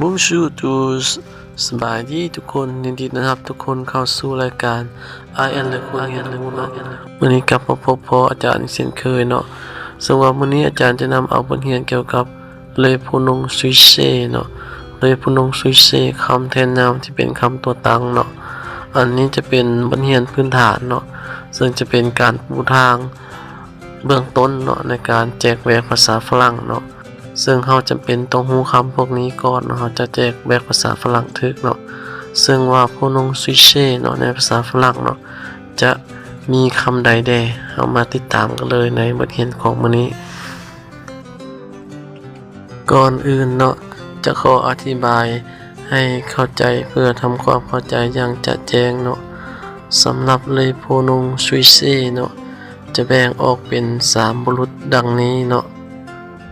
Bonjour tous. ສະບາຍດີທຸກຄົນ, ຍິນດີຕ້ອນຮັບທຸກຄົນເຂົ້າສູ່ລາຍການ I am the ຄົນຮຽນຮູ້ເນາະ. ມື້ນີ້ກັບມາພົບພໍ້ອາຈານອີກເຊັ່ນເຄີຍເນາະ, ເຊິ່ງວ່າມື້ນີ້ອາຈານຈະນຳເອົາບົດຮຽນກ່ຽວກັບ Les pronoms sujet ເນາະ, Les pronoms sujet ຄຳແທນນາມທີ່ເປັນຄຳຕົວຕັ້ງເນາະ. ອັນນີ້ຈະເປັນບົດຮຽນພື້ນຖານເນາະ, ເຊິ່ງຈະເປັນການປູທາງເບື້ອງຕົ້ນເນາະ ໃນການແຈກແວກພາສາຝຣັ່ງເນາະ. ເຊິ່ງເຮົາຈຳເປັນຕ້ອງຮູ້ຄຳພວກນີ້ກ່ອນເນາະ, ເຮົາຈະແຈກແວກພາສາຝຣັ່ງຖືກເນາະ. ເຊິ່ງວ່າ pronom sujet ເນາະ ໃນພາສາຝຣັ່ງເນາະ ຈະມີຄຳໃດແດ່? ເຮົາມາຕິດຕາມກັນເລີຍໃນບົດຮຽນຂອງມື້ນີ້. ກ່ອນອື່ນເນາະ ຈະຂໍອະທິບາຍໃຫ້ເຂົ້າໃຈ ເພື່ອທຳຄວາມເຂົ້າໃຈຢ່າງຈະແຈ້ງເນາະ. ສຳລັບ Les pronoms sujet ເນາະ ຈະແບ່ງອອກເປັນສາມບຸລຸດດັ່ງນີ້ເນາະ.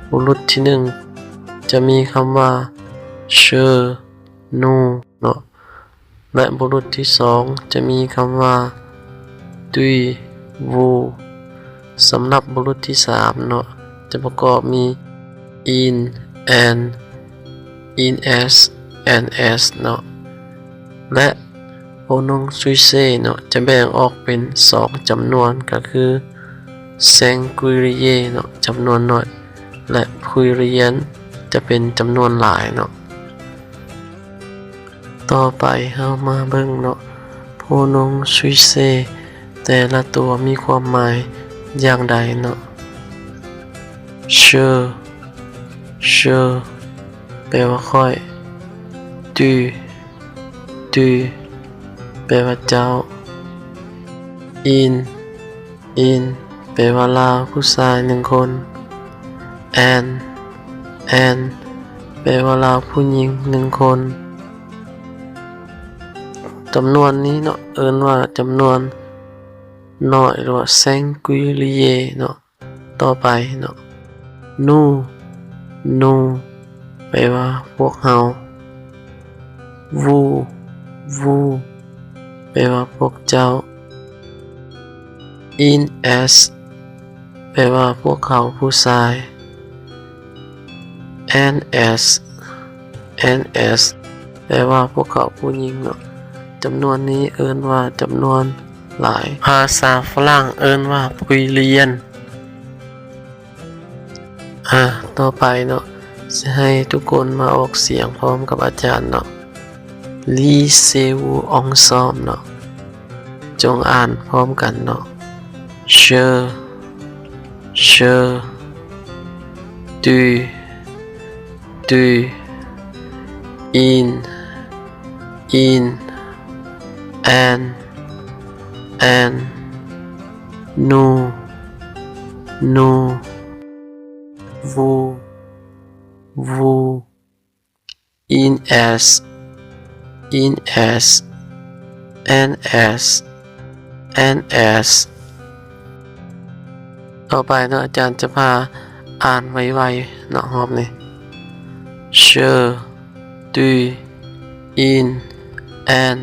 ບຸລຸດທີໜຶ່ງ ຈະມີຄຳວ່າ je, nous ເນາະ ແລະ ບຸລຸດທີສອງ ຈະມີຄຳວ່າ tu, vous. ສຳລັບບຸລຸດທີສາມເນາະ ຈະປະກອບມີ il, elle, il est, elle est ເນາະ ແລະ pronom sujet ເນາະ ຈະແບ່ງອອກເປັນສອງຈຳນວນ ກໍຄື singulier ເນາະ ຈຳນວນໜ້ອຍ ແລະ pluriel ຈະເປັນຈຳນວນຫຼາຍເນາະ. ຕໍ່ໄປເຮົາມາເບິ່ງເນາະ pronom sujet ແຕ່ລະຕົວມີຄວາມໝາຍຢ່າງໃດເນາະ. Je, je ແປວ່າຂ້ອຍ. Tu, tu ແປວ່າເຈົ້າ. Il, il ແປວ່າລາວຜູ້ຊາຍໜຶ່ງຄົນ. Elle, elle ແປວ່າລາວຜູ້ຍິງໜຶ່ງຄົນ. ຈຳນວນນີ້ເນາະ ເອີ້ນວ່າຈຳນວນໜ້ອຍ ຫຼືວ່າ singulier ເນາະ. ຕໍ່ໄປເນາະ nous, nous ແປວ່າພວກເຮົາ. Vous, vous ແປວ່າພວກເຈົ້າ. Il, elle ແປວ່າພວກເຂົາຜູ້ຊາຍ. Elle, elle, elle, elle ແປວ່າພວກເຂົາຜູ້ຍິງເນາະ. ຈຳນວນນີ້ເອີ້ນວ່າຈຳນວນຫຼາຍ. ພາສາຝຣັ່ງເອີ້ນວ່າ pluriel. ອາ ຕໍ່ໄປເນາະ ຊິໃຫ້ທຸກຄົນມາອອກສຽງພ້ອມກັບອາຈານເນາະ. Lisez-vous ensemble ເນາະ. ຈົ່ງອ່ານພ້ອມກັນເນາະ. Je, je, tu, tu, il, il, elle, elle, nous, nous, vous, vous, il, elle, il, elle, elle, elle, elle. ຕໍ່ໄປເນາະ ອາຈານຈະພາອ່ານໄວໆເນາະ ຮອບນີ້. Je, tu, il, elle,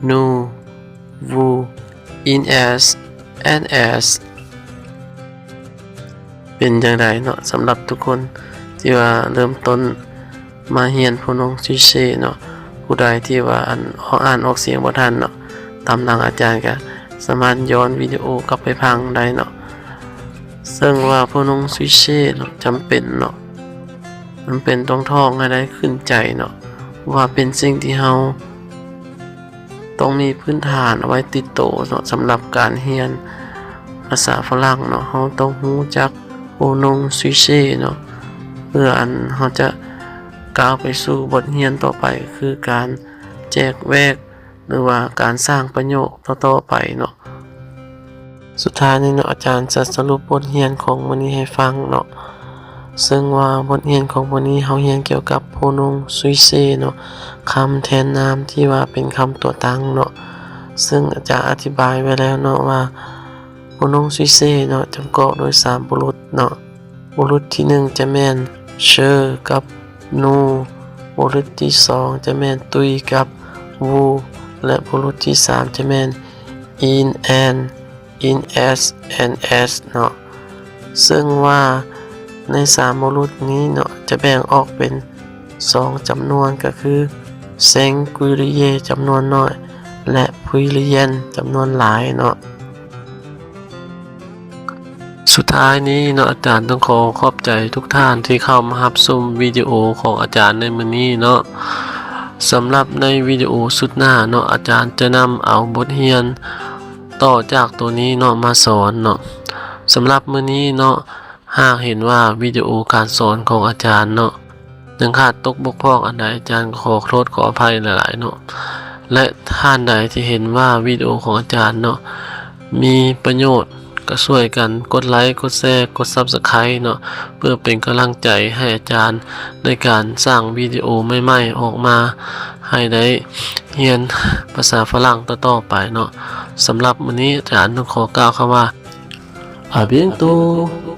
nous, vous, il, elle, elle, elle. ເປັນຈັ່ງໃດເນາະ ສຳລັບທຸກຄົນທີ່ວ່າເລີ່ມຕົ້ນມາຮຽນ pronom sujet ເນາະ? ຜູ້ໃດທີ່ວ່າ ອັນ ອ່ານອອກສຽງບໍ່ທັນເນາະ, ຕາມຫຼັງອາຈານກະສາມາດຍ້ອນວິດີໂອກັບໄປຟັງໄດ້ເນາະ. ເຊິ່ງວ່າ pronom sujet ເນາະ ຈຳເປັນເນາະ, ຈຳເປັນຕ້ອງທ່ອງໃຫ້ໄດ້ຂຶ້ນໃຈເນາະ ວ່າເປັນສິ່ງທີ່ເຮົາ ຕ້ອງມີພື້ນຖານເອົາໄວ້ຕິດໂຕເນາະ ສຳລັບການຮຽນພາສາຝຣັ່ງເນາະ. ເຮົາຕ້ອງຮູ້ຈັກ pronom sujet ເນາະ ເພື່ອອັນເຮົາຈະກ້າວໄປສູ່ບົດຮຽນຕໍ່ໄປ ຄືການແຈກແວກ ຫຼືວ່າການສ້າງປະໂຫຍກຕໍ່ໆໄປເນາະ. ສຸດທ້າຍນີ້ເນາະ ອາຈານຈະສະຫຼຸບບົດຮຽນຂອງມື້ນີ້ໃຫ້ຟັງເນາະ. ເຊິ່ງວ່າບົດຮຽນຂອງມື້ນີ້ເຮົາຮຽນກ່ຽວກັບ pronom sujet ເນາະ, ຄຳແທນນາມທີ່ວ່າເປັນຄຳຕົວຕັ້ງເນາະ. ເຊິ່ງອາຈານອະທິບາຍໄວ້ແລ້ວເນາະວ່າ pronom sujet ເນາະ ຈະປະກອບໂດຍສາມບຸລຸດເນາະ. ບຸລຸດທີໜຶ່ງຈະແມ່ນ je ກັບ nous, ບຸລຸດທີສອງຈະແມ່ນ tu ກັບ vous ແລະ ບຸລຸດທີສາມຈະແມ່ນ il, elle, in S and S ເນາະ ເຊິ່ງວ່າໃນສາມບຸລຸດນີ້ເນາະ ຈະແບ່ງອອກເປັນສອງຈຳນວນ ກໍຄື Singulier ຈຳນວນນ້ອຍ ແລະ Pluriel ຈຳນວນຫຼາຍເນາະ. ສຸດທ້າຍນີ້ເນາະ ອາຈານຕ້ອງຂໍຂອບໃຈທຸກທ່ານທີ່ເຂົ້າມາຮັບຊົມວິດີໂອຂອງອາຈານໃນມື້ນີ້ເນາະ. ສຳລັບໃນວິດີໂອຊຸດໜ້າເນາະ ອາຈານຈະນຳເອົາບົດຮຽນຕໍ່ຈາກໂຕນີ້ເນາະ ມາສອນເນາະ. ສຳລັບມື້ນີ້ເນາະ ຫາກເຫັນວ່າວິດີໂອການສອນຂອງອາຈານເນາະ ຍັງຂາດຕົກບົກຜ່ອງອັນໃດ ອາຈານກໍຂໍໂທດຂໍອະໄພຫຼາຍໆເນາະ ແລະ ທ່ານໃດທີ່ເຫັນວ່າວິດີໂອຂອງອາຈານເນາະ ມີປະໂຫຍດ ກໍຊ່ວຍກັນກົດໄລ ກົດແຊ ກົດ Subscribe ເນາະ ເພື່ອເປັນກຳລັງໃຈໃຫ້ອາຈານໃນການສ້າງວິດີໂອໃໝ່ໆອອກມາ ໃຫ້ໄດ້ຮຽນພາສາຝຣັ່ງຕໍ່ໆໄປເນາະ. ສຳລັບມື້ນີ້ອາຈານຕ້ອງຂໍກ່າວຄຳວ່າ À bientôt.